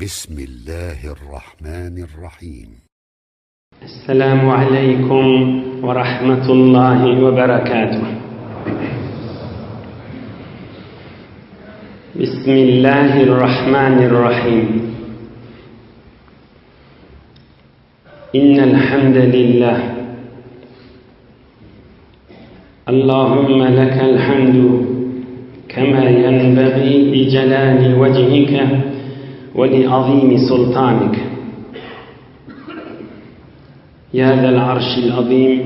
بسم الله الرحمن الرحيم السلام عليكم ورحمة الله وبركاته بسم الله الرحمن الرحيم إن الحمد لله اللهم لك الحمد كما ينبغي لجلال وجهك ولعظيم سلطانك يا ذا العرش العظيم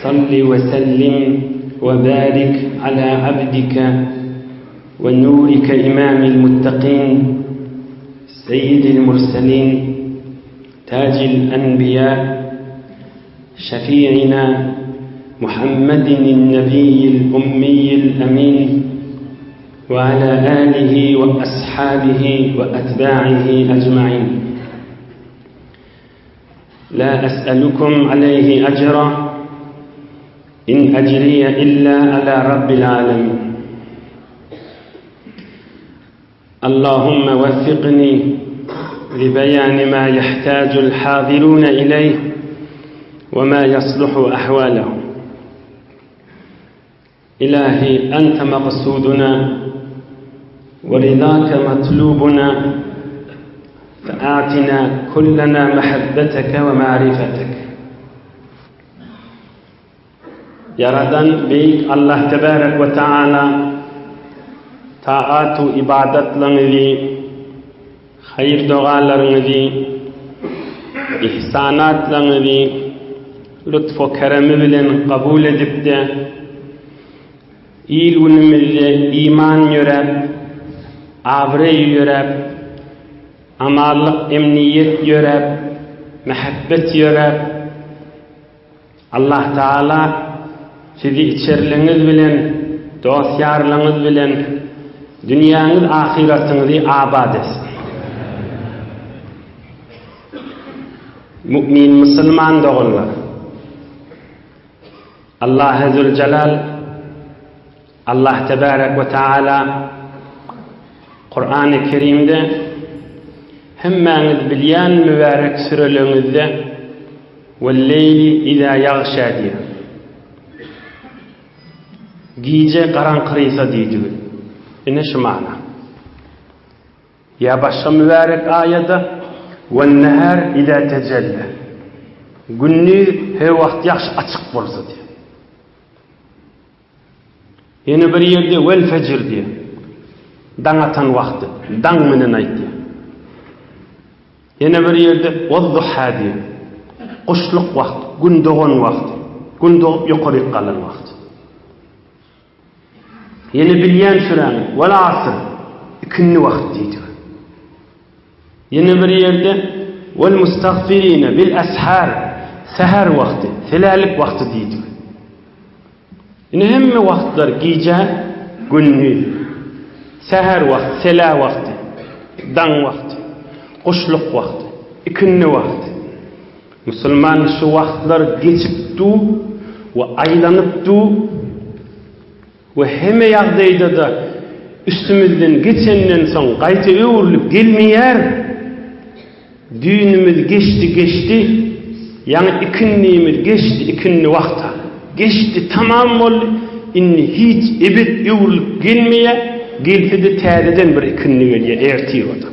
صل وسلم وبارك على عبدك ونورك إمام المتقين سيد المرسلين تاج الأنبياء شفيعنا محمد النبي الأمي الأمين وعلى آله وأصحابه وأتباعه أجمعين لا أسألكم عليه أجرا إن أجري إلا على رب العالمين اللهم وفقني لبيان ما يحتاج الحاضرون إليه وما يصلح أحوالهم إلهي أنت مقصودنا ورضاك مطلوبنا فآتنا كلنا محبتك ومعرفتك Ýaradan Beýik Allah Tebarek we Taala taat-u ybadatlaryňyzy, haýyr-dogalaryňyzy, ihsanatlaryňyzy lutf-u keremi bilen kabul edip-de, il-günümizde iman ýöräp, abraý ýöräp, amanlyk, emniýet ýöräp, mähebbet ýöräp, Allah Tagala sizi içerligiňiz bilen, dost-ýarlaryňyz bilen dünýäňiz, ahyratyňyzy abat etsin. Mu'min musulman doganlar! Allahy Züljelal, Allah Tebarek we Taala Kurany Kerimde hemmäňiz bilýän mübärek süreleriňizde Wel-leýli izâ ýagşâ diýýär. Gije garaňkyrysa diýdigi. Ine şu mana. Ýa başga mübärek aýada Wen-nehâr izâ tejellâ. Gündiz her wagt ýagşy açyk bolsa diýýär. Ýene bir ýerde wel fejr diýýär. Daň atan wagty, daň menen aýtýar. Ýene bir ýerde wad-duha diýýär. Guşluk wagty, gün dogan wagty, gün dogup ýokaryk galan wagty. Ýene bilýän süräňiz wal asr, ikindi wagt diýdi. Ýene bir ýerde wal mustagfirine bil ashar, säher wagty, selälik wagty diýdi. Ine hemme wagtlar gije, gündiz, säher wagty, selä wagty, daň wagty, guşluk wagty, ikindi wagty. Musulman şu wagtlar geçip du we aýlanyp du we hemme ýagdaýda-da üstümizden geçenden soň gaýta öwrülip gelmeýär. Düýnümiz geçdi, geçdi, ýaňy ikindimiz geçdi, ikindi wagta. Geçdi, tamam boldy, indi hiç ebet öwrülip gelmeýär, gelse-de täzeden bir ikindi gelýär, ertir o-da.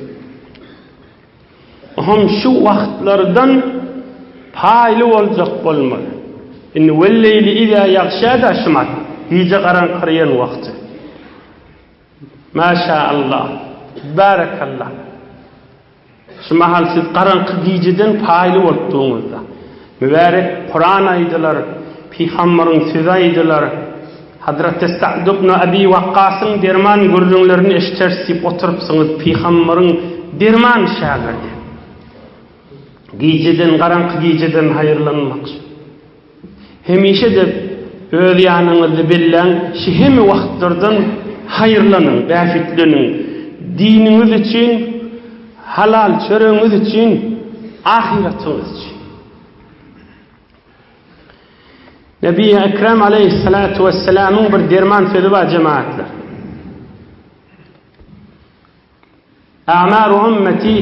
Ohm şu wagtlardan paýly boljak bolmaly. Indi Welleýli izä ýagşa-da şumat, gije garaňkyraýan wagty. Maşa Allah. Barakallah. Şu mahal siz garaňky gijeden paýly bolupdygyňyzda. Mübärek Kuran aýdylar, Pygambaryň sözi aýdylar. Hazreti Sa'd ibn Abi Wakkasyň derman gürrüňlerini eşiteris diýip oturypsyňyz, Pygambaryň derman şägirdi. Gijeden, garaňky gijeden haýyrlanmak. Hemişe-de öz ýanyňyzda belläň, şu hemme wagtlardan haýyrlanyň, bähitleniň. Diniňiz üçin, halal çöregiňiz üçin, ahyratyňyz üçin. Nebi Ekrem aleyhissalatu vesselamyň bir derman sözi bar jemaatlar. A'maru ümmeti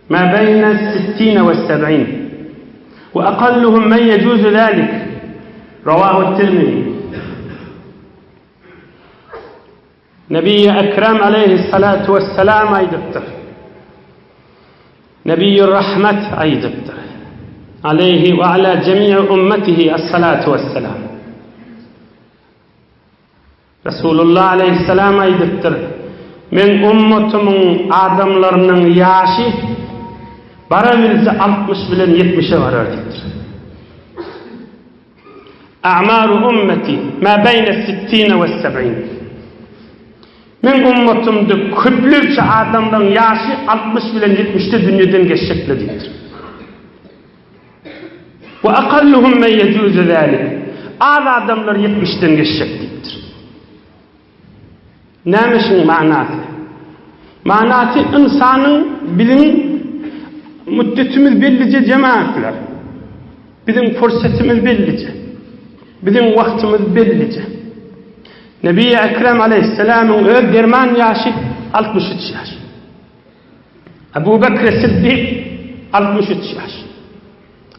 ma beýne sittine we seb'in we akalluhum men yejuzu zalik. Rawahu Tirmizi. Nebi-i Ekrem aleýhissalatu wessalam aýdypdyr. Nebi-i Rahmet aýdypdyr. Aleýhi we ala jemi'i ummetihi assalatu wessalam. Resulullah aleýhissalam aýdypdyr, Meň ummatymyň adamlarynyň ýaşy barabilse 60 bilen 70-e barar diýipdir. A'maru ummeti ma beýne sittine we seb'in. Meň ummatymda köplerçe adamlaryň ýaşy 60 bilen 70-de dünýeden geçjekler diýipdir. We akalluhum men yejuzu zalik. Az adamlar 70-den geçjek diýipdir. Näme şuň manasy? Manasy ynsanyň biziň müddetimiz bellije jemaatlar. Biziň pursatymyz bellije. Biziň wagtymyz bellije. Nebi Ekrem aleyhisselamyň öz derman ýaşy 63 ýaş. Ebu Bekr Siddik 63 ýaş.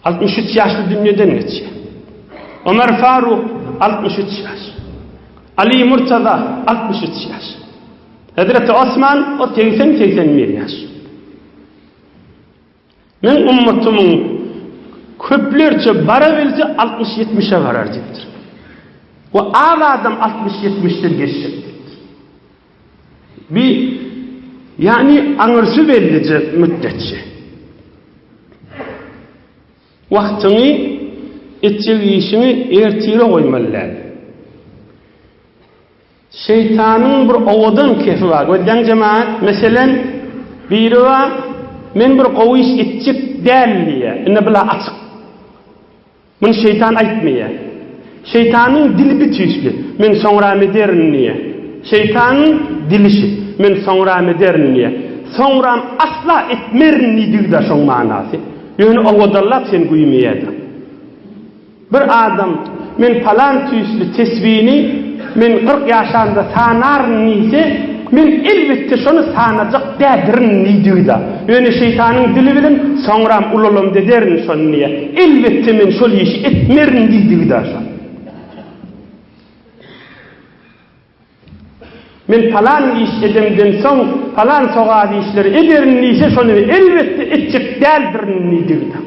63 ýaşly dünýeden geçýär. Ömer Faruk 63 ýaş. Ali Murtaza 63 ýaş. Hezreti Osman o 80-81 ýaş. Men ummatymyň köplerçe bara bilse 60-70-e barar diýipdir. We az adam 60-70-den geçjek diýipdir. Bi, ýagny aňyrsy bellije müddetçe. Wagtyňy, etjek işiňi ertire goýmaly däl. Şeýtanyň bir owadan kefi bar. Gözläň jemagat, meselem, biri bar, men bir gowy iş etjek däl diýýär. Indi bula açyk. Muny şeýtan aýtmaýar. Şeýtanyň dili bir tüýsli. Men soňram ederin diýýär. Şeýtanyň dili şi. Men soňram ederin diýýär. Soňram asla etmerin diýdigi-de şoň manasy. Ýöne owadanlap seni güýmeýär-de. Bir adam men palan tüýsli tesbini men 40 ýaşamda sanaryn diýse, men elbetde şony sanajak dädirin diýdigi-de. Ýöne şeýtanyň dili bilen soňram ulalamda ederin şony diýýär. Elbetde men şol işi etmerin diýdigi-de şo. Men palan iş edemden soň palan sogap işleri ederin diýse şony elbetde etjek däldirin diýdigi-de.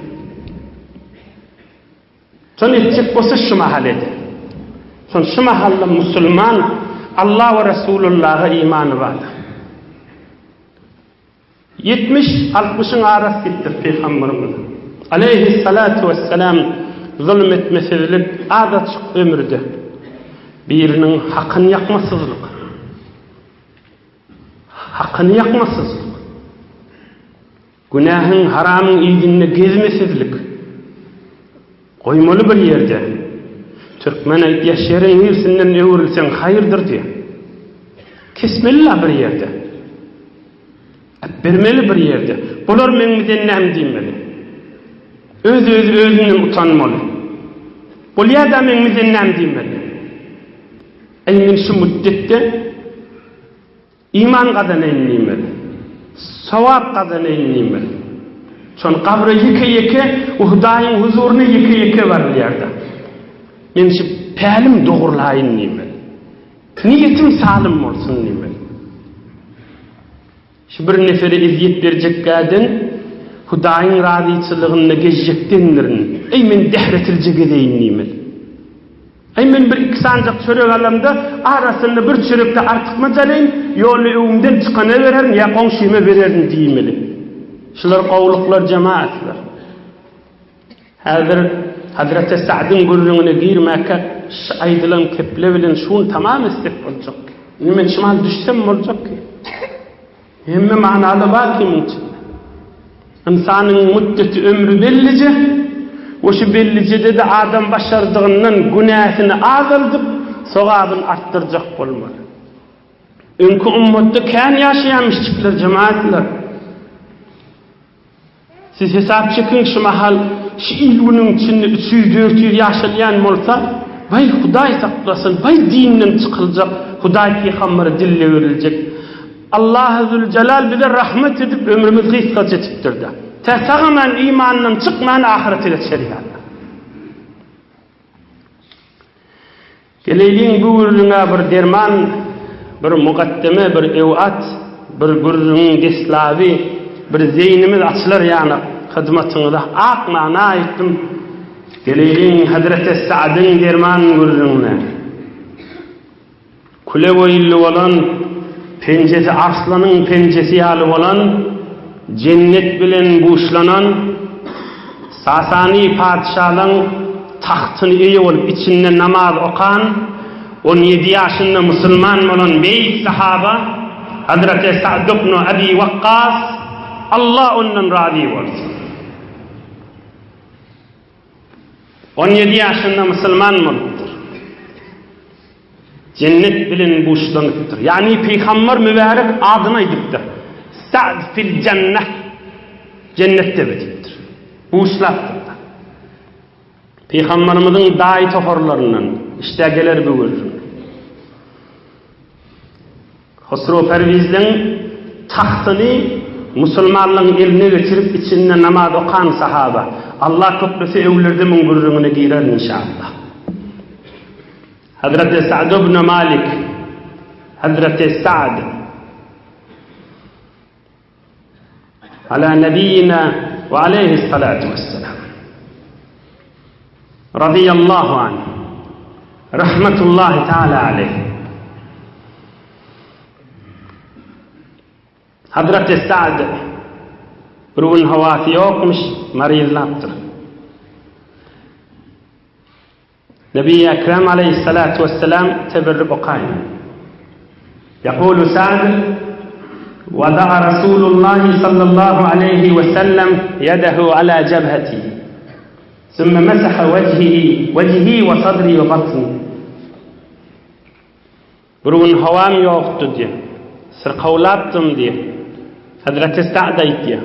Şony etjek bolsa şu mahal eder. Şony şu mahalda musulman Allah we Resulullaha imany bardyr. 70 60-yň arasy diýipdir Pygamberimiz. Aleýhissalatu wesselam zulum etmesizlik azajyk ömürde biriniň hakyny ýakmasyzlyk. Hakyny ýakmasyzlyk. Günähiň, haramyň yzynda gezmesizlik. Goýmaly bir ýerde. Türkmen aýdýar, şeriň nirsinden öwrülseň haýyrdyr diýýär. Kesmeli-la bir ýerde. Äpbermeli bir ýerde. Bular meň bizennäm diýmeli. Öz-özi özünden utanmaly. Bolýa-da meň bizennäm diýmeli. Eý men şu müddetde Iman gazanaýyn diýmeli. Sogap gazanaýyn diýmeli. Şon gabra ýeke-ýeke we Hudaýyň huzuryna ýeke-ýeke barylýar-da. Men şu pälim dogurlaýyn diýmeli. Niýetim salym bolsun diýmeli. Şu bir nefere ezýet berjekkäden Hudaýyň razyçylygynda gezjekdendirin. Eý men dähretilje gezeýin diýmeli. Aý men bir iki sanjak çörek alamda, arasynda bir çörek-de artykmaç alaýyn, ýolda öwümden çykana bererin ýa goňşyma bererin diýmeli. Şular gowulyklar jemaatlar. Häzir Hazreti Sa'dyň gürrüňine girmäkä şu aýdylan keple bilen şuny tamam etsek boljak. Indi men şu mahal düşsem boljak. Hemme manaly bar ki muň içinde. Ynsanyň müddeti ömri bellije we şu bellijede-de adam başardygyndan günäsini azaldyp, sogabyny artdyrjak bolmaly. Öňki ummatda kän ýaşaýarmyşjyklar jemaatlar. Siz hesap çekiň şu mahal şu il-günüň içinde 300-400 ýaşalýan bolsa, waý Hudaý saklasyn, waý dinden çykyljak, Hudaý pygambere dille beriljek. Allahy Züljelal bize rahmet edip ömrümiz gysgaç etipdir-de. Tä sag-aman imandan çykman ahyrete geçer ýaly. Geleýliň bu gürrüňe bir derman, bir mugaddeme, bir ewat, bir gürrüňiň deslaby, bir zeýnimiz açylar ýaly hyzmatyňyza ak mana aýtdym. Geleýliň Hezreti Sa'dyň derman gürrüňine. Küle boýunly bolan, penjesi arslanyň penjesi ýaly bolan, jennet bilen buşlanan Sasany patyşalaň tagtyny eýe bolup içinde namaz okan, 17 ýaşynda musulman bolan beýik sahaba Hazreti Sa'd ibn Abi Wakkas, Allah ondan razy bolsun. 17 ýaşynda musulman bolupdyr. Jennet bilen buşlanypdyr. Ýagny Pygamber mübärek adyny aýdypdyr. Sa'd fil jannah. Jennetde diýipdir. Buşlapdyr. Pygamberimiziň daýy toparlaryndan işte geler bu gürrüň. Hosrow Perwizliň tagtyny musulmanlaryň eline geçirip içinde namaz okan sahaba. Allah köklese öwlerde muň gürrüňine girer inşallah. Hazreti Sa'd ibn Malik Hazreti Sa'd Ala nebiýina we aleýhissalatu wessalam. Radiyallahu anh. Rahmetullahi taala aleyh. Hazreti Sa'd bir gün howasy ýokmuş, maryzlapdyr. Nebi Ekrem aleýhissalatu wessalam teberrük okaýyn. Ýekulu Sa'd, Wada'a Rasulullahi sallallahu aleýhi we sellem ýedehu ala jebheti. Sümme mesaha wejhihi, wejhi we sadri we batni. Bir gün howam ýokdy diýýär. Syrkawlapdym diýýär. Hazreti Sa'd aýtýar.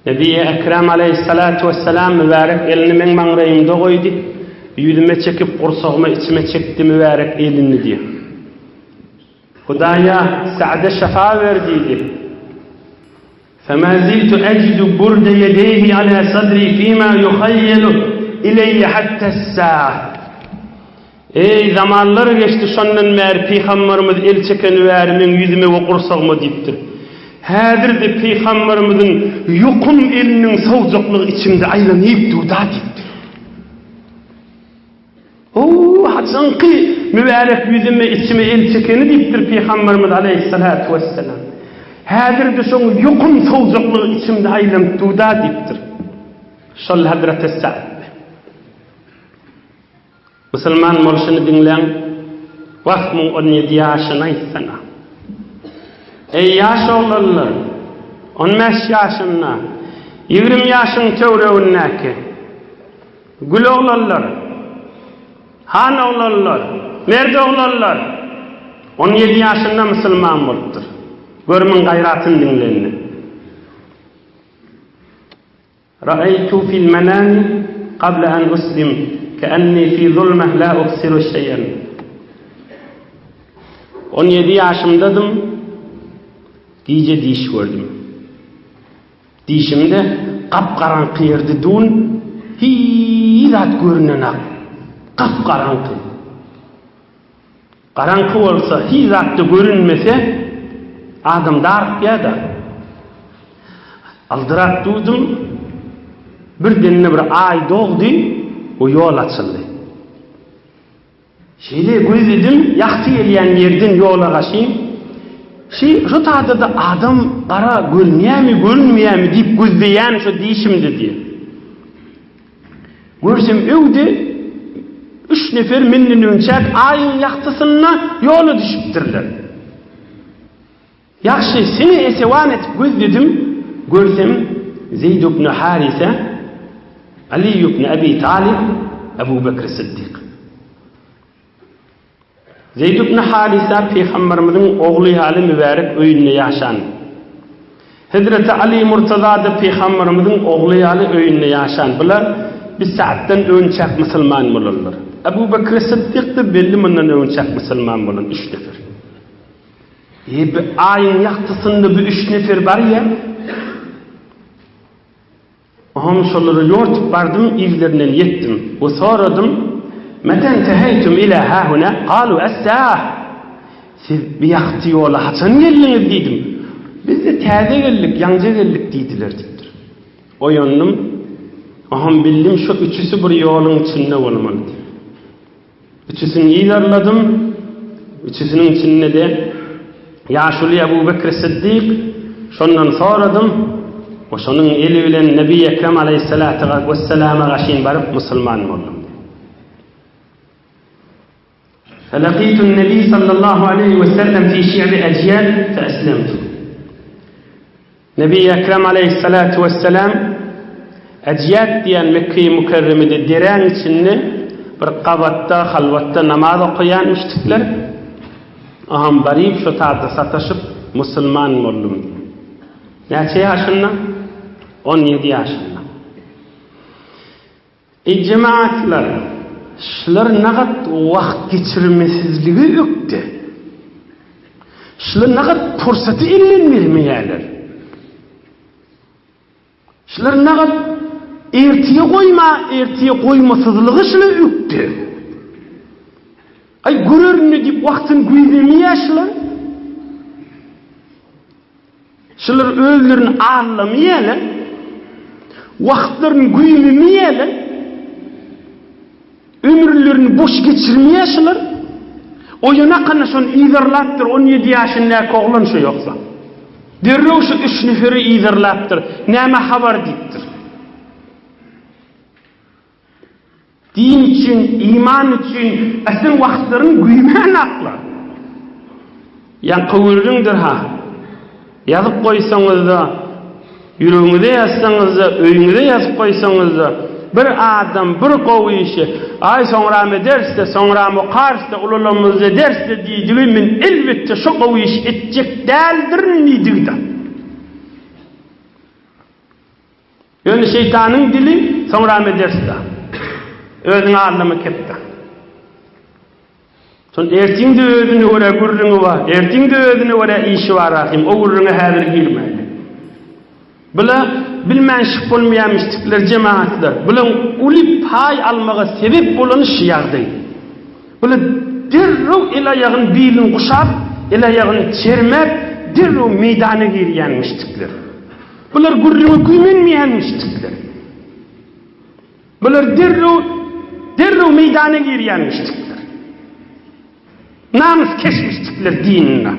Nebi Ekrem aleýhissalatu wessalam mübärek elini meň maňraýymda goýdy. Ýüzüme çekip, gursagyma, içime çekdi mübärek elini diýýär. Hudaýa Sa'da şyfa ber diýdi. Fema ziltu ejidu burde ýedeýhi ala sadri fima ýuhaýýelu ileýýe hattes-sa'a. Eý, zamanlar geçdi, şondan bäri pygamberimiz el çekeni bäri meň ýüzüme we gursagyma diýipdir. Häzir-de pygamberimiziň ýokum eliniň sowjaklygy içimde aýlanyp dur-da diýipdir. Ho, haçanky mübärek ýüzüme, içime el çekeni diýipdir Pygamberimiz aleýhissalatu wessalam. Häzir-de şoň ýokum sowjaklygy içimde aýlanyp dur-da diýipdir. Şol Hazreti Sa'd. Musulman bolşuny diňläň. Wah, muň 17 ýaşyny aýtsana. Eý, ýaş oglanlar, 15 ýaşynda, 20 ýaşyň töweregindäki, Gül oglanlar, han oglanlar, mert oglanlar 17 ýaşynda musulman bolupdyr. Gör muň gaýratyny diňle indi. Ra'aýtu fil manami qabla an uslim ka'anni fi zulmah la ubsiru şeý'en. 17 ýaşymdadym, gije diş gördüm. Diýşimde, gap-garaňky ýerde dun, hiý zat görünenak. Gap-garaňky. Garaňky bolsa, hiý zat-da görünmese, adam darykýar-da. Aldyrap durdum, birdenine bir aý dogdy we ýol açyldy. Şeýle gözledim, ýagty gelýän ýerden ýola gaşyn, Şi, şu taýda-da adam gara görünýärmi, görünmeýärmi diýip gözleýän şo diýşimdi diýýär. Görsem öwde üç nefer menden öňçäk aýyň ýagtysynda ýola düşüpdirler. Ýagşy, seni esewan etip gözledim, görsem Zeýd ibn Harise, Aly ibn Abi Talyp, Abu Bekr Siddik. Zeýd ibn Harisa pygamberimiziň ogly ýaly mübärek öýünde ýaşan. Hezreti Aly Murtaza-da pygamberimiziň ogly ýaly öýünde ýaşan. Bular bir saatdan öňçäk musulman bolanlar. Abu Bekr Siddik-de belli mundan öňçäk musulman bolan üç nefer. E, bi aýyň ýagtysynda bu üç nefer barýa. Oňam şolara ýortup bardym, yzlaryndan ýetdim we soradym, Mete enteheýtum ila hahuna? Galu, Es-saah. Siz bu ýagty ýola haçan geldiňiz? diýdim. Biz-de täze geldik, ýaňja geldik diýdiler diýipdir. Oýandym. Oňam bildim şu üçüsi bir ýoluň içinde bolmaly diýip. Üçüsini yzarladym. Üçüsiniň içinde-de ýaşuly Ebu Bekr Syddyk, şondan soradym. We şonuň eli bilen Nebi Ekrem aleýhissalatu wesselama gaşyn baryp musulman boldum. Felakitu Nebi sallallahu aleýhi we sellem fi şi'bi Ejyad fe eslemtu. Nebi Ekrem aleýhissalatu wesselam Ejýat diýen Mekgeýi Mükerremede deräň içinde bir gabatda, halwatda namaz okaýan müşrikler. Aham baryp şo taýda sataşyp musulman boldum diýen. Näçe ýaşynda? 17 ýaşynda. Eý jemagatlar, şular nagat wagt geçirmesizlige ökde. Şular nagat pursaty elden bermeýärler. Şular nagat ertire goýma, ertire goýmasyzlygy şular ökde. Aý görerin diýip wagtyny güýzemeýär şular. Şular özlerini aldamaýarlar, wagtlaryny güýmemeýärler, ömürlerini boş geçirmeýär şular. Oýanakana şony yzarlapdyr, 17 ýaşyndaky oglan şo ýoksa. Derrew şu üç neferi yzarlapdyr, näme habar diýipdir. Din üçin, iman üçin ähli wagtlaryny güýmän aklar. Ýaňky gürrüňdir-ha. Ýazyp goýsaňyz-da, ýüregiňize ýazsaňyz-da, öýüňize ýazyp goýsaňyz-da, bir adam bir gowy işi, Aý, soňram ederis-de, soňram okarys-da, ulalanymyzda ederis-de diýdigi, men elbetde şo gowy işi etjek däldirin diýdigi-de. Ýöne şeýtanyň dili soňram ederis-da. Özüňi aldama kepda. Şol ertiň-de özüne görä gürrüňi bar, ertiň-de özüne görä işi bar ahym, o gürrüňe häzir girmäli. Bula bilmän şyk bolmaýan mistikler, jemagatlar, bulaň uly paý almaga sebep bolany şu ýagdaý. Bula derrew el-aýagyny bilini guşap, el-aýagyny çermäp, derrew meýdana girýän mistikler. Bular gürrüňe güýmenmeýänmişdikler. Bular derrew, derrew meýdana girýänmişdikler. Namys keşmişdikler dinine.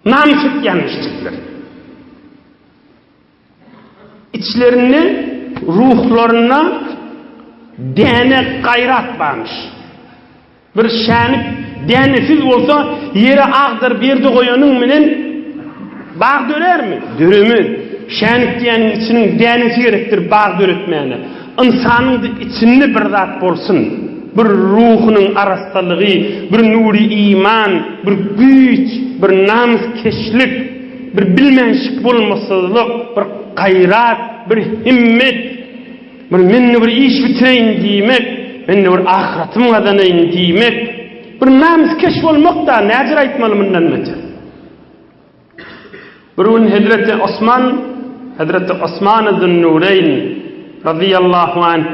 Namys etýänmişdikler. Içlerinde, ruhlarynda däne gaýrat barmyş. Bir şänik dänesiz bolsa, ýere agdaryp ýerde goýanyň bilen bag dörärmi? Döremez. Şänik diýýäniň içiniň dänesi gerekdir bag döretmäne. Ynsanyň-da içinde bir zat bolsun. Bir ruhunyň arassalygy, bir nury iman, bir güýç, bir namyskeşlik, bir bilmänşik bolmasyzlyk, bir gaýrat, bir himmet. Bir men-de bir iş bitireýin diýmek, men-de bir ahyratym gazanaýyn diýmek, bir namyskeş bolmak-da, näjür aýtmaly mundan beter. Bir gün Hezreti Osman, Hezreti Osman Zünnureýn razyýallahu anh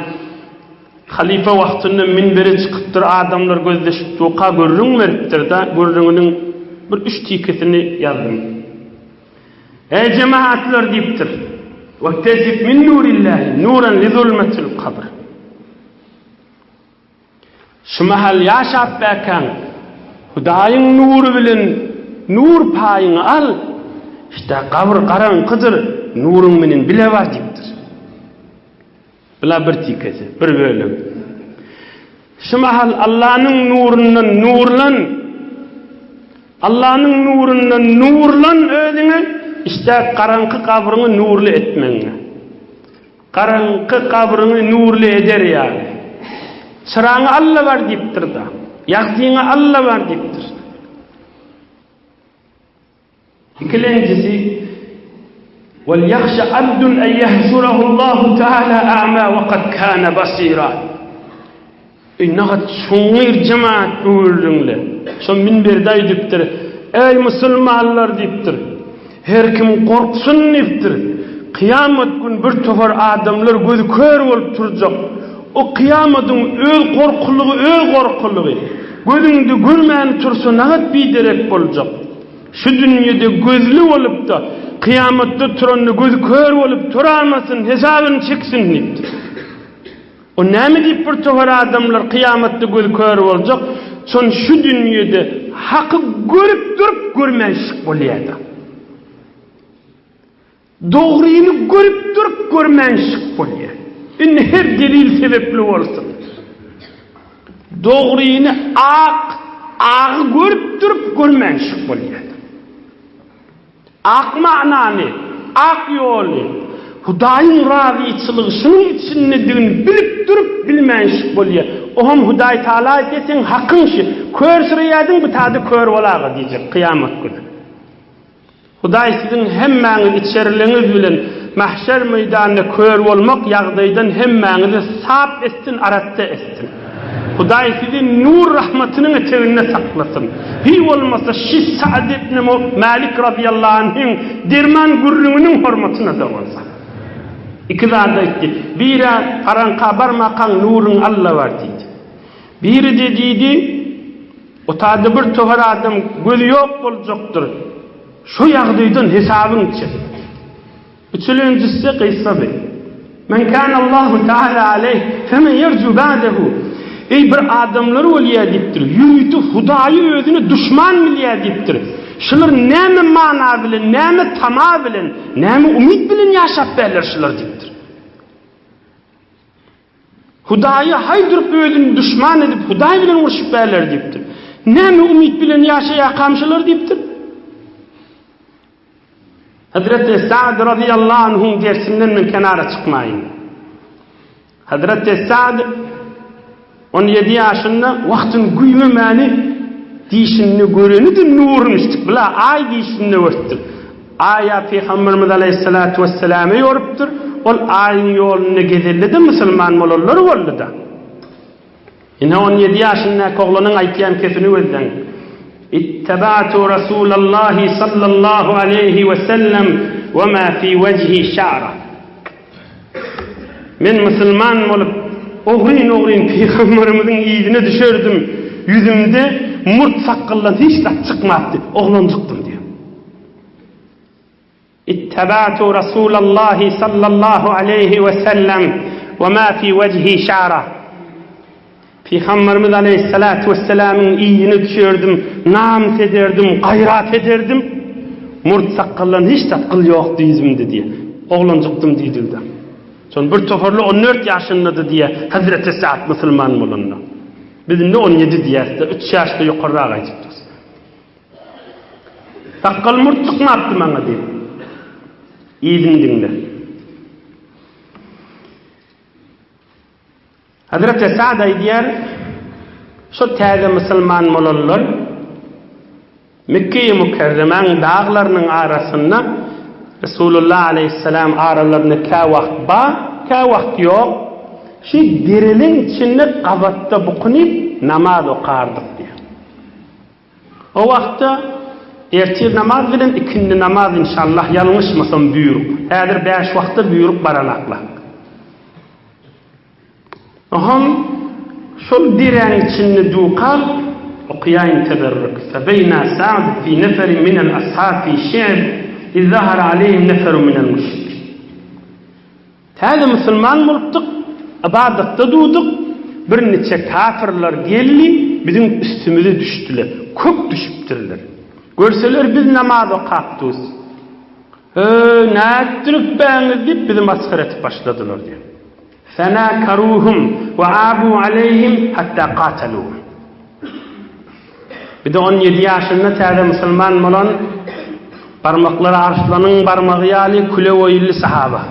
halypa wagtynda minbere çykypdyr, adamlar gözleşip durka gürrüň beripdir-de, gürrüňiniň bir üç tikesini ýazdym. Eý jemagatlar diýipdir. Wektesib min nurillahi nuran li zulmatil kabr. Şu mahal ýaşap bäkäň Hudaýyň nury bilen nur paýyňy al. Işte gabyr garaňkydyr, nuruň menen bile bar diýipdir. Bula bir tikesi, bir bölegi. Şu mahal Allanyň nurundan nurlan, Allanyň nurundan nurlan özüňi, işte garaňky gabryňy nurly etmegiňe. Garaňky gabryňy nurly eder ýaly. Çyraňy Alla bar diýipdir-da. Ýagtyňy Alla bar diýipdir. Ikilenjisi, Wal-ýahşa abdun en ýahşurahullahu taala a'ma we kad kana basira. Eý, nagat çuňňur jemaat bu gürrüňle. Şo minberde aýdypdyr. Eý, musulmanlar diýipdir. Her kim gorksun diýipdir. Kyýamat gün bir topar adamlar gözi kör bolup turjak. O kyýamadyň öz gorkulygy öz gorkulygy. Gözüňde görmän tursa nagat biderek boljak. Şu dünýede gözli bolup-da, kyýamatda turanda gözi kör bolup turamasyn, hesabyny çeksin diýipdir. O näme diýip bir topar adamlar kyýamatda gözi kör boljak, şon şu dünýede haky görüp durup görmänşik bolýada. Dogryny görüp durup görmänşik bolýa. Indi her delil sebepli bolsun. Dogryny ak, agy görüp durup görmänşik bolýa. Ak manany, ak ýoly, Hudaýyň razyçylygy şunuň içindedigini bilip durup bilmänşik bolýa. Oňam Hudaý Taala aýtýa seň hakyň şi, kör süreýädiň bu tada kör bolaga diýjek kyýamat güni. Hudaý siziň hemmäňiz içerileňiz bilen mahşer meýdanynda kör bolmak ýagdaýdan hemmäňizi sap etsin arassa etsin. Hudaý sizi nur rahmatynyň eteginde saklasyn. Hiý bolmasa şi Sa'd ibn Malik razyýallahu anhyň derman gürrüňiniň hormatyna-da bolsa. Iki zat aýtdy. Biri garaňka barmakaň nuruň Alla bar diýdi. Biri-de diýdi, o taýda bir tohar adam gözi ýok boljakdyr. Şo ýagdaýdan hesabyň çek. Üçülenjisi gyssaby. Men kânallahu teâlâ aleyh, femen yercu ba'dehu. Eý bir adamlar bolýar diýipdir. Ýörite Hudaýy özüne duşman bilýär diýipdir. Şular näme mana bilen, näme tama bilen, näme umyt bilen ýaşap bärler şular diýipdir. Hudaýa haý durup özüni duşman edip Hudaý bilen urşup bärler diýipdir. Näme umyt bilen ýaşaýarkam şular diýipdir. Hazreti Sa'd razyýallahu anhuň dersinden men kenara çykmaýyn. Hazreti Sa'd 17 ýaşynda wagtyny güýmemäni dişinde göreni-de nuruny içdik. Bula aý dişinde görüpdir. Aýa Pygamberimiz aleýhissalatu wesselame ýorupdyr. Ol aýyň ýolunda gezelde-de musulman bolanlar boldy-da. Ine 17 ýaşyndaky oglanyň aýtýan kesini gözleň. Ittaba'tu Rasulallahi sallallahu aleýhi we sellem we ma fi wejhi şa'ra. Men musulman bolup, ogryn-ogryn pygamberimiziň yzyna düşerdim, ýüzümde murt sakgaldan hiç zat çykmapdy, oglanjykdym diýýär. Ittaba'tu Rasulallahi sallallahu aleýhi we sellem we ma fi wejhi şa'ra. Pygamberimiz aleýhissalatu wesselamyň yzyna düşerdim, namys ederdim, gaýrat ederdim. Murt sakgaldan hiç zat gyl ýokdy ýüzümde diýýär. Oglanjykdym diýdildi. Şol bir toparly 14 ýaşyndady diýýär, Hezreti Sa'd musulman bolanda. Biz indi 17 diýýäs-de, 3 ýaşda ýokarrak aýdypdyrys. Sakgal murt çykmapdy maňa diýip. Yzyny diňle. Hazreti Sa'd aýdýar, Şo täze musulman bolanlar Mekgeýi Mükerremäň daglarynyň arasynda Resulullah aleýhissalam aralarynda käwagt bar, käwagt ýok, şi dereleň içinde gabatda bukunyp namaz okardyk diýýär. O wagtda ertir namaz bilen ikindi namaz inşallah ýalňyşmasam buýruk. Häzir bäş wagta buýruk baranakla. Oham şol deräň içinde dukap okaýaýyn teberrük. Febeýna Sa'd fi neferin minel ashab fi şi'b iz zahara aleýhim neferun minel müşrikin. Täze musulman bolupdyk, ybadatda durduk, birniçe kafirler geldi, biziň üstümize düşdüler, köp düşüpdirler. Görseler biz namaz okap durus. Höý, nätdiripbäňiz diýip bizi masgara etip başladylar diýýär. Fenakaruhum we abu aleýhim hatta kataluhum. Bir-de 17 ýaşynda täze musulman bolan barmaklary arslanyň barmagy ýaly küle boýly sahaba.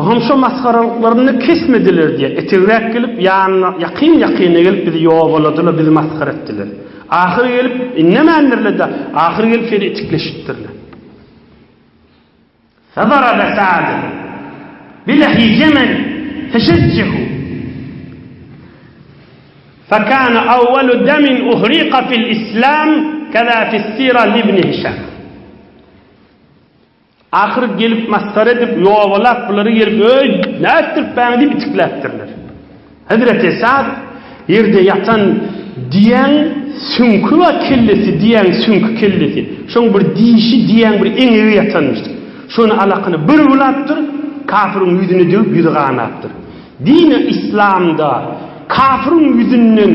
Oňam şo masgaralyklaryny kesmediler diýýär. Etegräk gelip, ýanyna ýakyn-ýakyna gelip bizi ýobaladylar, bizi masgara etdiler. Ahyry gelip, innemändirler-de, ahyry gelip şeýle itikleşipdirler. Fedarabe Sa'd bilehi jemel feşejjehu. Fekâne awwelu demin uhriqa fil islam keza fis-sira li-ibni Hişam. Ahyr gelip masgara edip, ýobalap bulary gelip, Öý, nätdiripbäňi diýip itikläpdirler. Hezreti Esad ýerde ýatan diýäň süňki bar kellesi, diýäň süňki kellesi. Şoň bir dişi diýäň bir eňegi ýatanmyşdyr. Şony alakyny bir bulapdyr, kafyryň ýüzüne döwüp ýüzi ganapdyr. Dini yslamda kafyryň ýüzünden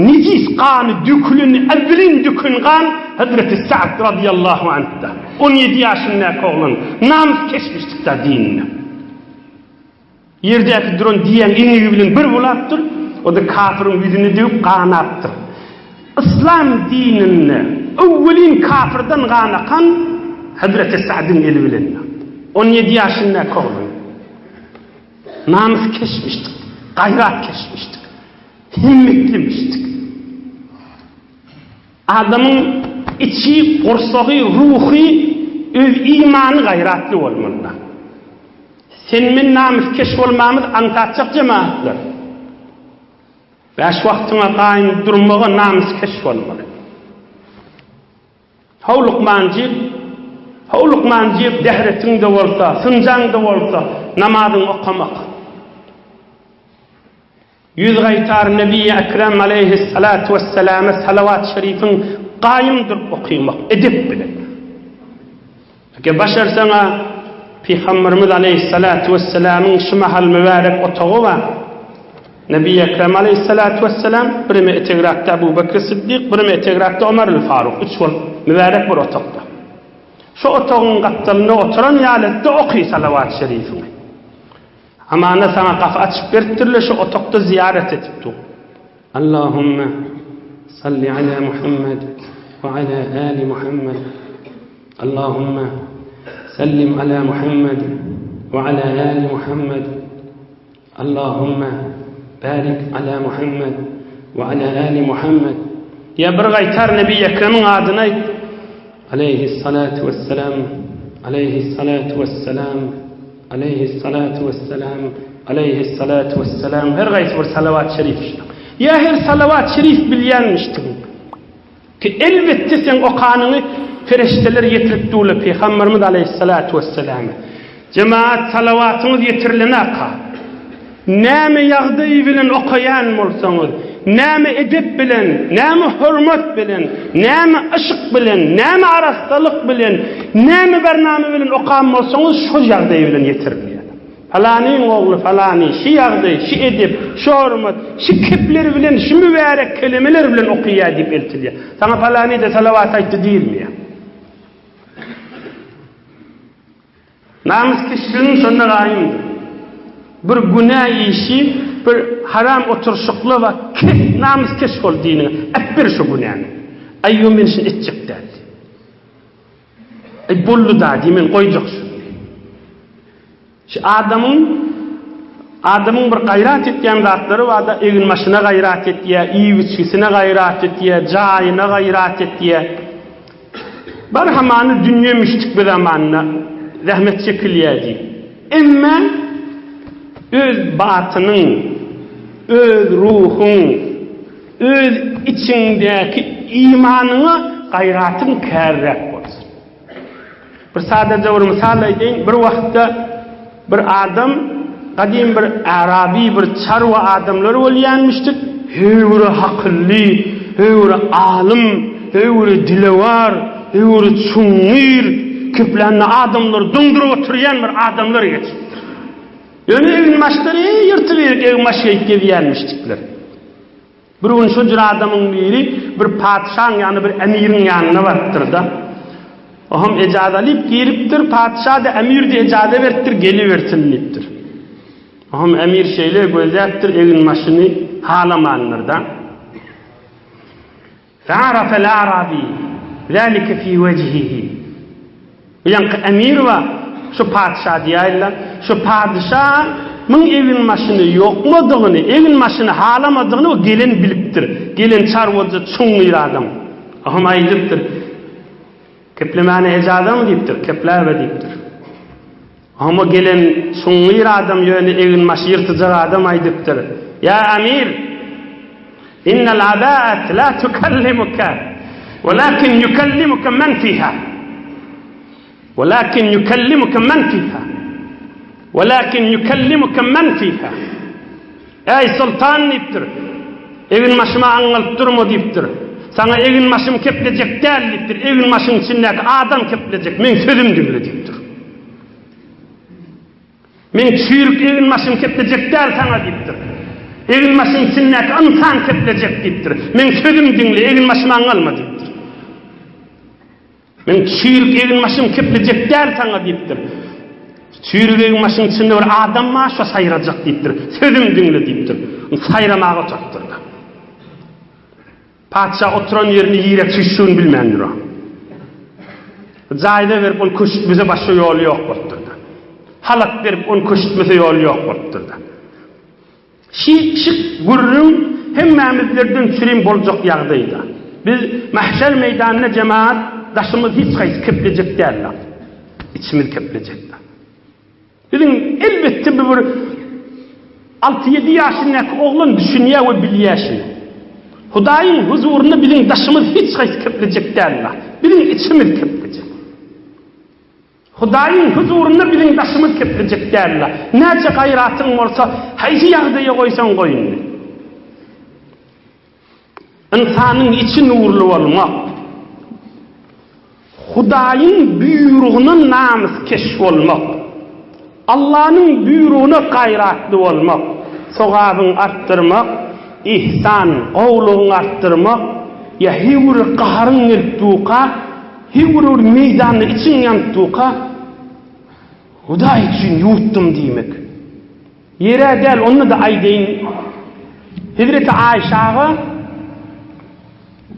nejis gany döküleni äwwelin döken gan Hezreti Sa'd razyýallahu anhda. 17 ýaşyndaky oglan namys keşmişdikda dinine. Ýerdäki duran diýen eňegi bilen bir bulapdyr, o-da kafyryň ýüzüne döwüp ganapdyr. Yslam dininde öwwelin kafyrdan gan akan Hezreti Sa'dyň eli bilen. 17 ýaşyndaky oglan. Namys keşmişdik, gaýrat keşmişdik, himmetlimişdik. Adamyň içi, gursagy, ruhy, öz imany gaýratly bolmalyda. Sen-men namyskeş bolmamyz aňsatjak jemagatlar. Bäş wagtyňa gaýym durmaga namyskeş bolmaly. How lukmanjyk, how lukmanjyk dähretiň-de bolsa, synjaň-da bolsa, namazyňy okamak. Ýüz gaýtar Nebi-i Ekrem aleýhissalatu wesselame salawat şerifiň gaýym durup okymak, edep bilen. Eger başarsaň-a, Pygamberimiz aleýhissalatu wesselamyň şu mahal mübärek otagy bar. Nebi Ekrem aleýhissalatu wesselam, birimi etegrakda Abu Bekr Siddik, birimi etegrakda Omar el-Faruk, üç bolup mübärek bir otagda. Şu otagyň gapdalynda oturan ýaly etde oky salawat şerifiňi. Hamana saňa gapy açyp beripdirler, şu otagda zyýarat edip dur. Allahümme salli ala Muhammed we ala ali Muhammed. Allahümme sellim ala Muhammed we ala ali Muhammed. Allahümme barik ala Muhammed we ala ali Muhammed. Ýa bir gaýtar Nebi Ekremiň adyny aýt. Aleýhissalatu wesselam. Aleýhissalatu wesselam. Aleýhissalatu wesselam, Aleýhissalatu wesselam, her gaýsy bir salawat şerif şunuň. Ýa her salawat şerif bilýänmişdigiň. Ki elbetde seň okanyňy perişdeler ýetirip durlar Pygamberimiz aleýhissalatu wesselama. Jemaat salawatyňyz ýetirilenaka. Näme ýagdaý bilen okaýan bolsaňyz, näme edep bilen, näme hormat bilen, näme yşk bilen, näme arassalyk bilen, näme bername bilen okan bolsaňyz, şol ýagdaý bilen ýetirilýär. Palanyň ogly palany şi ýagdaý, şi edep, şi hormat, şi kepler bilen, şi mübärek kelemeler bilen okaýar diýip eltilýär. Saňa palany-da salawat aýtdy diýilmeýär. Namyskeşligiň şonda gaýymdyr. Bir günä işi, bir haram oturyşykly wagt kes, namyskeş bol diniňe, äpber şo günäni. Aý ýo men şuny etjek däl diý. Aý boldy-da diý, men goýjak şuny diý. Şu adamyň adamyň bir gaýrat etýän zatlary bar-da, eginbaşyna gaýrat etýär, iýip-içgisine gaýrat etýär, jaýyna gaýrat etýär. Bar hamany dünýe müşdik bir zamanda zähmet çekilýär diýip. Emme öz batynyň, öz ruhuň, öz içiňdäki imanyňa gaýratyň kärräk bolsun. Bir sadaja bir mysal aýdaýyn, bir wagtda bir adam gadym bir arabi bir çarwa adamlar bolýanmyşdyk, höwre hakylly, höwre alym, höwre dilewar, höwre çuňňur, köplände adamlary doňduryp oturýan bir adamlar geçipdir. Ýöne eginbaşlary ýyrtyk-ýyryk eginbaş geýip gezýänmişdikler. Bir gün şo jür adamyň biri bir patyşaň ýany bir emiriň ýanyna barypdyr-da. Oňam ejaza alyp giripdir, patyşa-da emir-de ejaza beripdir, gelibersin diýipdir. Oňam emir şeýle gözläpdir, eginbaşyny halamandyr-da. Fa'arafel a'rabi zalike fi wejhihi. Bu ýaňky emir bar, şu patyşa diýäýinler, şu patyşa myň eginbaşyny ýokmadygyny, eginbaşyny halamadygyny o gelen bilipdir. Gelen çarwaja çuňňur adam. Oňam aýdypdyr. Keplemäne ejazamy diýipdir, kepläbe diýipdir. Oňa gelen çuňňur adam ýöne eginbaşy ýyrtyjak adam aýdypdyr. Ýa emir! Innel abaat la tukallimuka, walakin yukallimuka men fiha. Walakin yukallimuka men fiha. Walakin yukallimuka men fiha. Eý sultan diýipdir. Egin-başyma aňňalyp durma diýipdir. Saňa egin-başym keplejek däl diýipdir. Egin-başyň içindäki adam keplejek. Meň sözüm diňle diýipdir. Meň çüýrük egin-başym keplejek däl saňa diýipdir. Egin-başyň içindäki ynsan keplejek diýipdir. Meň sözüm diňle, egin-başyma aňňalma diýipdir. Meň çüýrük egin-başym keplejek däl saňa diýipdir. Çüýrük egin-başyň içinde bir adam bar, şo saýrajak diýipdir. Sözüm diňle diýipdir. Saýramaga oturypdyr-da. Patyşa oturan ýerini ýere çüýşjegini bilmändir o. Jaýda berip ony köşütmese başga ýoly ýok bolupdyr-da. Halat berip ony köşütmese ýoly ýok bolupdyr-da. Şi-şik gürrüň hemmämizlerden çürim boljak ýagdaýda. Biz mahşer meýdanynda jemagat daşymyz hiç haýsy keplejek däl-de. Içimiz keplejek-de. Biziň elbetde bu bir alty-ýedi ýaşyndaky oglan düşünýär we bilýär şuny. Hudaýyň huzurynda biziň daşymyz hiç haýsy keplejek däl-de. Biziň içimiz keplejek. Hudaýyň huzurynda biziň daşymyz keplejek däl-de. Näçe gaýratyň bolsa, haýsy ýagdaýa goýsaň goý indi. Ynsanyň içi nurly bolmak, Hudaýyň buýrugyna namyskeş bolmak, Allanyň buýrugyna gaýratly bolmak, sogabyňy artdyrmak, ihsan, gowulygyňy artdyrmak, ýa heý bir gaharyň gelip durka, heý bir bir meýdanda içiň ýanyp durka, Hudaý üçin ýuwutdym diýmek. Ýer-ä däl, onda-da aýdaýyn, Hezreti Aýşaga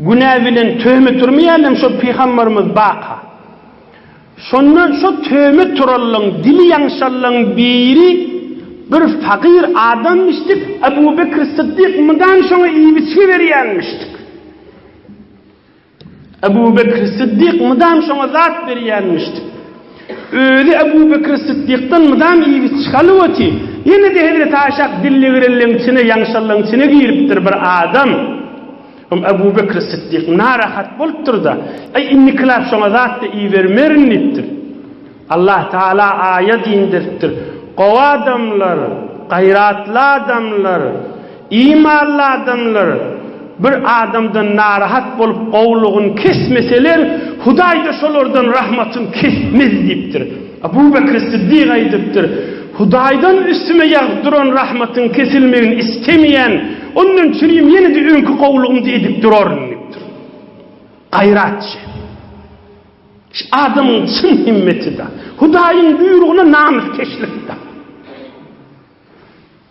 günä bilen töhmet urmaýarlarmy şol pygambarymyz baka? Şonda şo töhmet turanlaň, dili ýaňşanlaň biri bir fagyr adammişdik, Ebu Bekr Syddyk mydam şoňa iýip-içgi berýänmişdik. Ebu Bekr Syddyk mydam şoňa zat berýänmişdi. Özi Ebu Bekr Syddykdan mydam iýip-içip alyp otyr. Ýene-de hezreti Aýşa dillegirenleň içine, ýaňşanlaň içine giripdir bir adam. Hem Ebu Bekr Syddyk narahat bolupdyr-da, Aý, indikilap şoňa zat-da ibermerin diýipdir. Allah Taala aýat inderipdir. Gowy adamlar, gaýratly adamlar, imanly adamlar bir adamdan narahat bolup gowulygyny kesmeseler, Hudaý-da şolardan rahmatyny kesmez diýipdir. Abu Bekr Siddik aýdypdyr, Hudaýdan üstüme ýagyp duran rahmatyň kesilmegini istemeýän, ondan çürim ýene-de öňki gowulygymda edip duraryn diýipdir. Gaýratçy. Şu adamyň çyn himmeti-de, Hudaýyň buýrugyna namyskeşlik-de.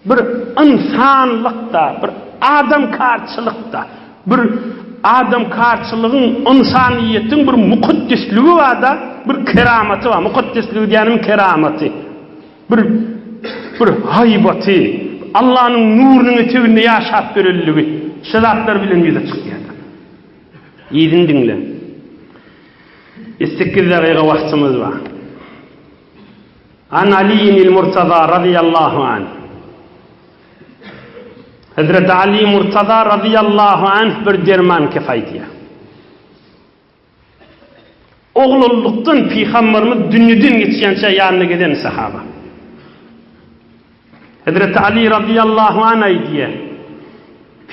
Bir ynsanlyk-da, bir adamkarçylyk-da, bir adamkarçylygyň, ynsanyýetiň bir mukaddesligi bar-da, bir keramaty bar. Mukaddesligi diýýänim keramaty. Bir bir haýbaty, Allanyň nurunyň eteginde ýaşap ýörenligi şu zatlar bilen ýüze çykýar. Yzyny diňle. 8 dagyga wagtymyz bar. An Aliýinil Murtaza razyýallahu anh. Hezreti Ali Murtaza razyýallahu anh bir derman kef aýdýar. Oglanlykdan pygamberimiz dünýeden geçýänçä ýanyna gelen sahaba. Hezreti Ali razyýallahu anh aýdýar.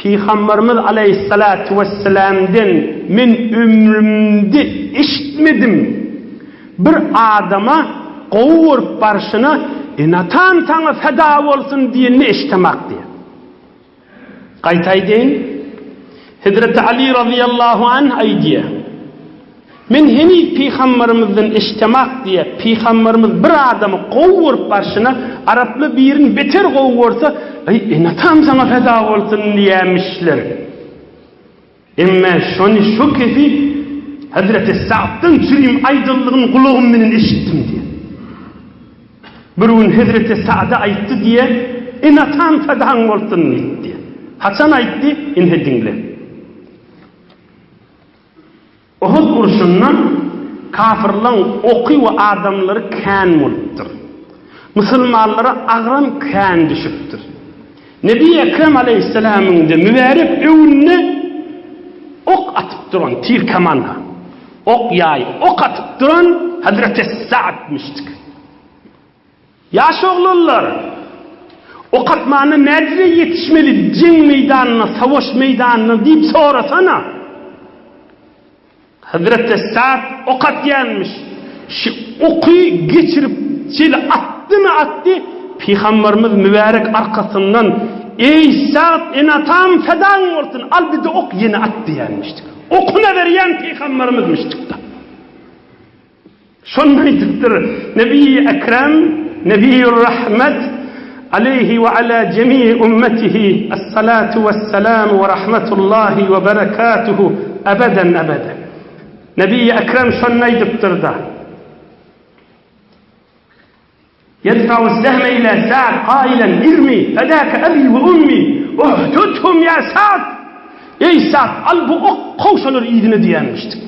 Pygamberimiz aleýhissalatu wessalamden men ömrümde eşitmedim. Bir adama gowy görüp barşyna ene-atam saňa feda bolsun diýenini eşitemak diýýär. Gaýta aýdaýyn. Hezreti Ali razyýallahu anh aýdýar. Men heniz pygambermizden eşitemak diýýär. Pygamberimiz bir adamy gowy görüp barşyna, araply birini beter gowy görse, Eý, ene-atam saňa feda bolsun diýýärmişler. Emme şony şo kesi Hezreti Sa'ddan çürim aýdanlygyny gulagym bilen eşitdim diýýär. Bir gün Hezreti Sa'da aýtdy diýýär, Ene-atam fedaň bolsun diýdi diýýär. Haçan aýtdy? Ine diňle. Uhud urşunda kafyrlaň oky we adamlary kän bolupdyr. Musulmanlara agram kän düşüpdir. Nebi Ekrem aleýhissalamyň-da mübärek öwünde ok atyp duran tir-kamanha, ok ýaý, ok atyp duran Hazreti Sa'dmişdik. Ýaş oglanlar, ok atmana nädire ýetişmeli jeň meýdanynda, savaş meýdanynda diýip sorasana. Hezreti Sa'd ok atýanmyş. Şu oky geçirip şeýle atdymy atdy, Pygamberimiz mübärek arkasyndan, Eý Sa'd, ene-atam fedaň bolsun, al bir-de ok ýene at diýýänmişdik. Okuna berýän Pygamberimizmişdik-de. Şonda aýdypdyr, Nebi-i Ekrem, Nebiýur Rahmet, aleýhi we ala jemii ummetihi es-salatu wes-selamu we rahmetullahi we berekatuhu ebeden ebede. Nebi-i Ekrem şonda aýdypdyr-da. Ýedfa'u sehme ila Sa'd kailen irmi fedâke ebî we ummî uhdudhum ýa Sa'd! Eý Sa'd, al bu ok, kow şolary yzyna diýenmişdik.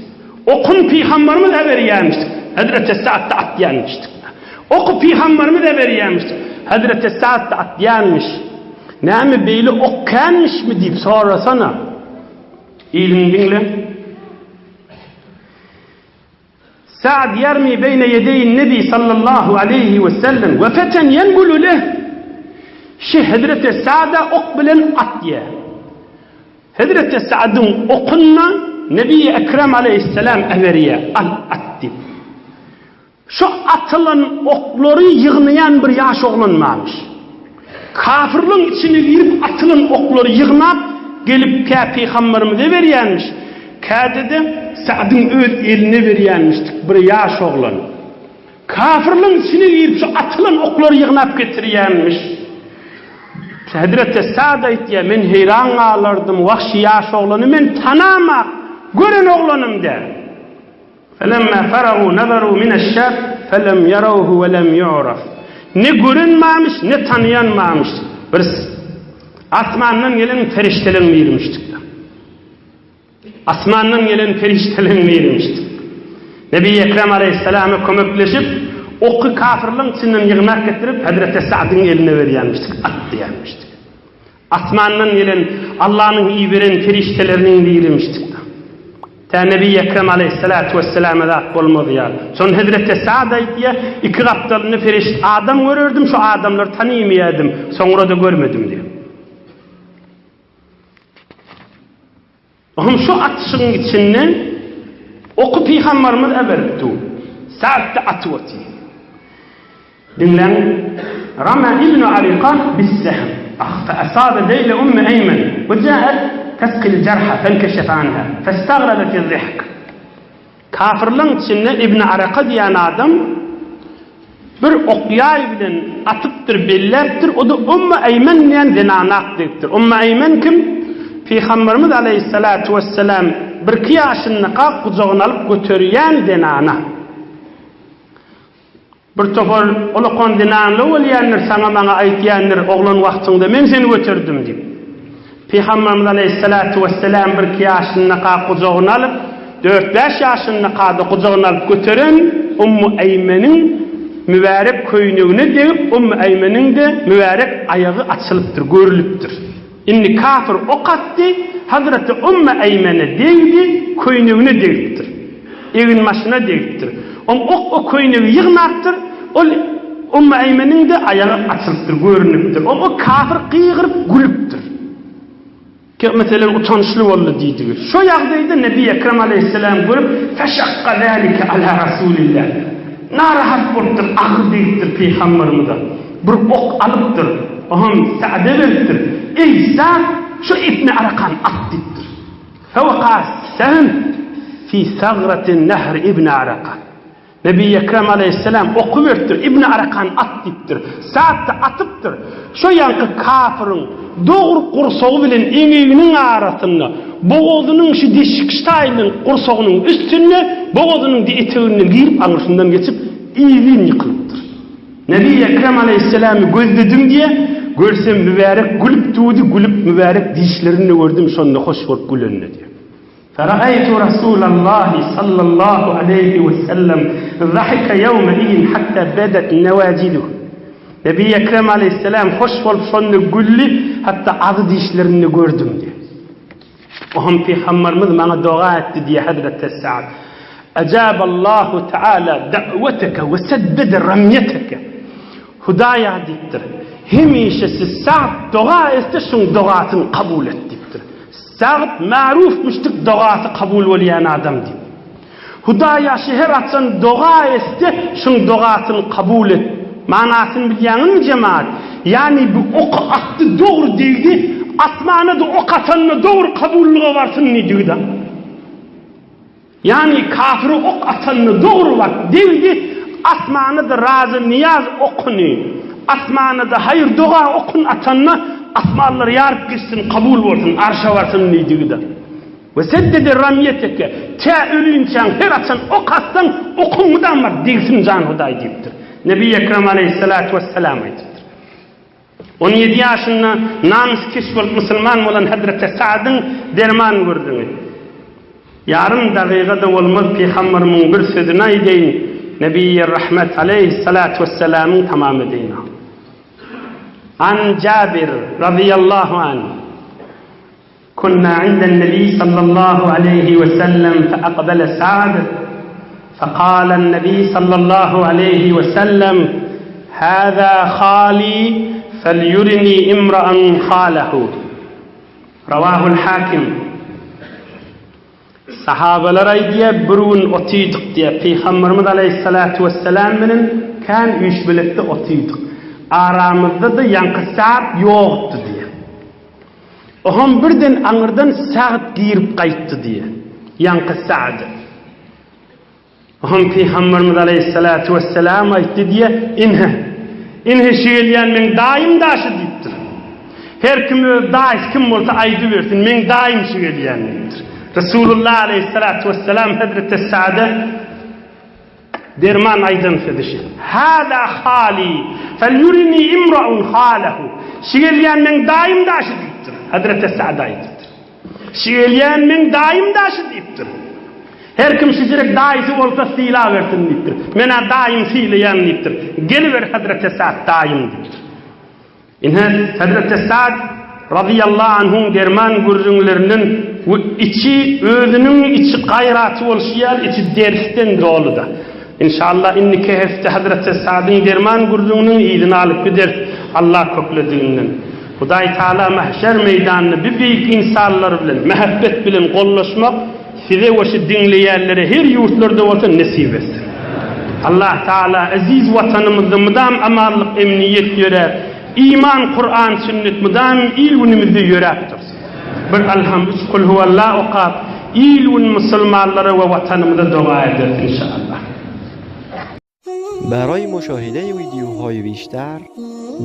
Okuny pygambarymyz äberýärmişdik. Hezreti Sa'd-da atýanmyşdyk. Oky pygambarymyz äberýärmişdik. Hezreti Sa'd-da atýanmyş. Näme beýle ok känmişmi diýip sorasana. Yzyny diňle. Sa'd ýermi beýne ýedeýin Nebi sallallahu aleýhi we sellem we feten ýengulu leh Şi hezreti Sa'da ok bilen atýa. Hezreti Sa'dyň okunda Nebi Ekrem aleýhisselam äberýä, al at diýip. Şu atylan oklary ýygnaýan bir ýaş oglan barmyş. Kafirligiň içine girip atylan oklary ýygnap gelip kä pygamberimize berýänmiş, käde-de Sa'dyň öz eline berýänmişdik bir ýaş oglan. Kafirligiň içine girip şu atylan oklary ýygnap getirýänmiş. Hezreti Sa'd aýtýar, men heýran galardym, wah şu ýaş oglany men tanamak, gören oglanym däl. Felemma faragu nazaru mineş-şab felem ýarawhu we lem ýu'raf. Ne gören barmyş, ne tanaýan barmyş. Bir asmandan gelen perişdeleň birimişdik. Asmandan gelen perişdeleň birimişdik. Nebi Ekrem aleýhissalama kömekleşip, oky kafirleň içinden ýygnak getirip, Hezreti Sa'dyň eline berýänmişdik, at diýýänmişdik. Asmandan gelen Allanyň iberen perişdeleriniň birimişdik. Tä Nebi Ekrem aleýhissalatu wesselama zat bolmaz ýaly. Şonda Hezreti Sa'd aýdýar, Iki gapdalynda perişde adam görerdim, şu adamlary tanymaýardym, soňra-da görmedim diýýär. Ohm şu atyşygyň içinde oky pygambarymyz äberip dur. Sa'd-da atyp otyr. Diňläň, Rama ibn Arika bis-sehm, ah, fe asabe zeýle Ummi Eýmen, we ja'at tesqil jarha fenkeşefe anha, festagrabe fiz-zihk. Kafyrlaň içinde Ibn Araka diýen adam bir ok-ýaý bilen atypdyr, belläpdir, o-da Ummu Eýmen diýen zenana ak degipdir. Ummu Eýmen kim? Pygamberimiz aleýhissalatu wessalam birki ýaşyndaka gujagyna alyp göterýän zenana. Bir topar ulakan zenanlar bolýandyr, saňa-maňa aýtýandyr, oglan wagtyňda men seni göterdim diýip. Pygamberimiz aleýhissalatu wessalam birki ýaşyndaka gujagyna alyp, dört-bäş ýaşyndaka-da gujagyna alyp göteren Ummu Eýmeniň mübärek köýnegine degip, Ummu Eýmeniň-de mübärek aýagy açylypdyr, görlüpdir. Indi kafir ok atdy, Hazreti Ummu Eýmene degdi, köýnegine degipdir. Eginbaşyna degipdir. Oň ok o köýnegi ýygnapdyr, ol Ummu Eýmeniň-de aýagy açylypdyr, görnüpdir. Oň o kafir gygyryp gülüpdir. Ki, meselem, utançly boldy diýdigi. Şo ýagdaýda Nebi Ekrem aleýhissalam görüp, Feşakka zälike alâ Rasûlillah. Narahat bolupdyr, agyr degipdir pygamberimize. Bir ok alypdyr, oňam Sa'da beripdir. Eý, Sa'd, şu Ibni Arakany at diýipdir. Fewaka sehm fi sagrati nehri Ibni Araka. Nebi Ekrem aleýhissalam oky beripdir, Ibni Arakany at diýipdir. Sa'd-da atypdyr. Şo ýaňky kafyryň dogry gursagy bilen eňeginiň arasynda, bogazynyň şu deşik taýyndan gursagynyň üstünde, bogazynyň eteginden girip aňyrsyndan geçip, yzyn ýykylypdyr. Nebi Ekrem aleýhissalamy gözledim diýe, görsem mübärek gülüp durdy, gülüp mübärek dişlerini gördüm, şonda hoş bolup gülenini diýe. Feraeýtu Rasulallahi sallallahu aleýhi we sellem zahike ýewme izin hatta bedet newajiduh. Nebi Ekrem aleýhissalam hoş bolup şonda güldi, hatda azy dişlerini gördüm diýýär. Ohm Pygamberimiz maňa doga etdi diýýär Hezreti Sa'd. Ejaballahu Teala da'weteke we seddede ramyeteke. Hudaýa diýipdir. Hemişe siz Sa'd doga etse şuň dogasyny kabul et diýipdir. Sa'd maruf müşdik dogasy kabul bolýan adam diýip. Hudaýa şu her açan doga etse şuň dogasyny kabul et. Manasyny bilýäňizmi jemaat? Ýagny bu oky atdy dogry degdi, asmana-da ok atanda dogry kabullyga barsyn diýdigi-da. Ýagny kafire ok atanda dogry baryp degdi, asmana-da razy nyýaz okuny, asmana-da haýyr doga okuny atanda asmanlar ýaryp gitsin kabul bolsun, arşa barsyn diýdigi-da. We seddede ramýeteke, tä ölinçäň her haçan ok atsaň, okuň mydam bar, degsin jan Hudaý diýipdir. Nebi Ekrem aleýhissalatu wessalam aýdypdyr. 17 ýaşynda namyskeş bolup musulman bolan Hezreti Sa'dyň derman gürrüňi. Ýarym dagyga-da bolmaz pygamberimiň bir sözüni aýdaýyn, Nebiýi Rahmet aleýhissalatu wessalamyň tamam edeýin. An Jabir razyýallahu anh. Kunna inden-nebi sallallahu aleýhi we sellem fe akbele Sa'd, fekalen-nebi sallallahu aleýhi we sellem, Hâzâ hâlî felýurinî imra'an hâlehu. Rawahul Hakim. Sahabalar aýdýar, bir gün otydyk diýýär, Pygamberimiz aleýhissalatu wessalam bilen kän üýşmelektde otydyk. Aramyzda-da ýaňky Sa'd ýokdy diýýär. Oham birden aňyrdan Sagd girip gaýtdy diýýär. Ýaňky Sagd. Oham Pygamberimiz aleýhissalatu wessalam aýtdy diýýär, Ine, ine şu gelýän meň daýym daşy diýipdir. Her kim öz daýysy kim bolsa aýdybersin, meň daýym şu gelýän diýipdir. Resulullah aleýhissalatu wessalam Hezreti Sagda Derman aýdan sözi şi. Hâzâ hâlî, felýurinî imra'un hâlehu. Şi gelýän meň daýym daşy diýipdir. Hezreti Sa'd aýdypdyr. Şi gelýän meň daýym daşy diýipdir. Her kim şijirek daýysy bolsa sylabersin diýipdir. Men-ä daýym sylaýan diýipdir. Geliber Hezreti Sa'd daýym diýipdir. Ine, Hezreti Sa'd razyýallahu anhuň derman gürrüňlerinden we içi özüniň içi gaýraty bolşy ýaly içi dersden doluda. Inşallah indiki hepde Hezreti Sa'dyň derman gürrüňiniň yzyny alyp gideris Allah köklediginden. Hudaý Taala mahşer meýdanynda bi beýik ynsanlar bilen mähebbet bilen gollaşmak Size we şu diňleýänlere her ýurtlarda bolsa nesip etsin. Allah Taala eziz watanymyzda mydam amanlyk emniýet ýöräp, iman Kuran sünnet mydam il günümizde ýöräp dursun. Bir Alham üç Kulhuwallah okap il gün musulmanlara we watanymyza doga ederis inşallah. برای مشاهده ویدیوهای بیشتر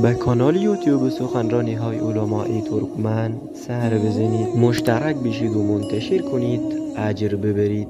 به کانال یوتیوب سخنرانی های علمای ترکمن سر بزنید مشترک بشید و منتشر کنید اجر ببرید.